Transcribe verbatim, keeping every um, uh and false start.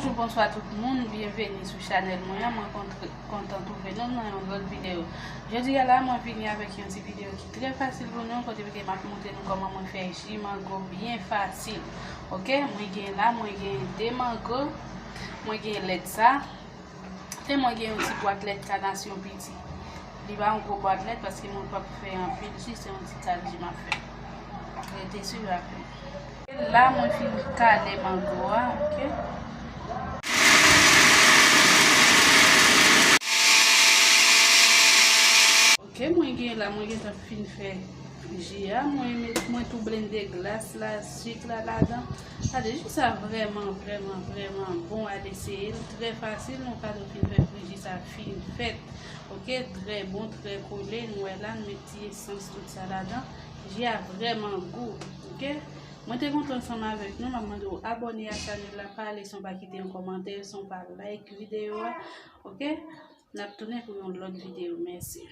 Bonjou, bonswa tout moun, byenveni sou chanèl mwen an. Mwen kontre- kontan twouve nou nan yon lòt videyo. Jodi a la, mwen vini avèk yon ti videyo ki trè fasil pou nou, kote ke m ap montre nou kòman mwen fè ji mango byen fasil. Oke, mwen gen la, mwen gen de mango, mwen gen lèt sa, e mwen gen yon ti bwat lèt kanasyon piti. Li pa yon gwo bwat lèt paske mwen p ap fè anpil ji, se yon ti kal ji m ap fè. Rete swiv avè m. La, mwen fin kale mango a, oke? Oke, mwen gen la, mwen gentan fin fè ji a, mwen met, mwen tou blende glas la, sik la ladan. Gade, ji sa vrèman, vrèman, vrèman bon, al eseye l, trè fasil, nou gade w fin fè fri, ji sa fin fèt, oke? Trè bon, trè kole, nou wè la, nou met ti esans, tout sa ladan. Ji a vrèman gou, oke? Mwen te kontan ansanm avèk nou, m ap mande w abòne a chanèl la, pa ale san w pa kite yon kòmantè, san w pa like videyo a, oke? N ap tounen pou yon lòt videyo, mèsi.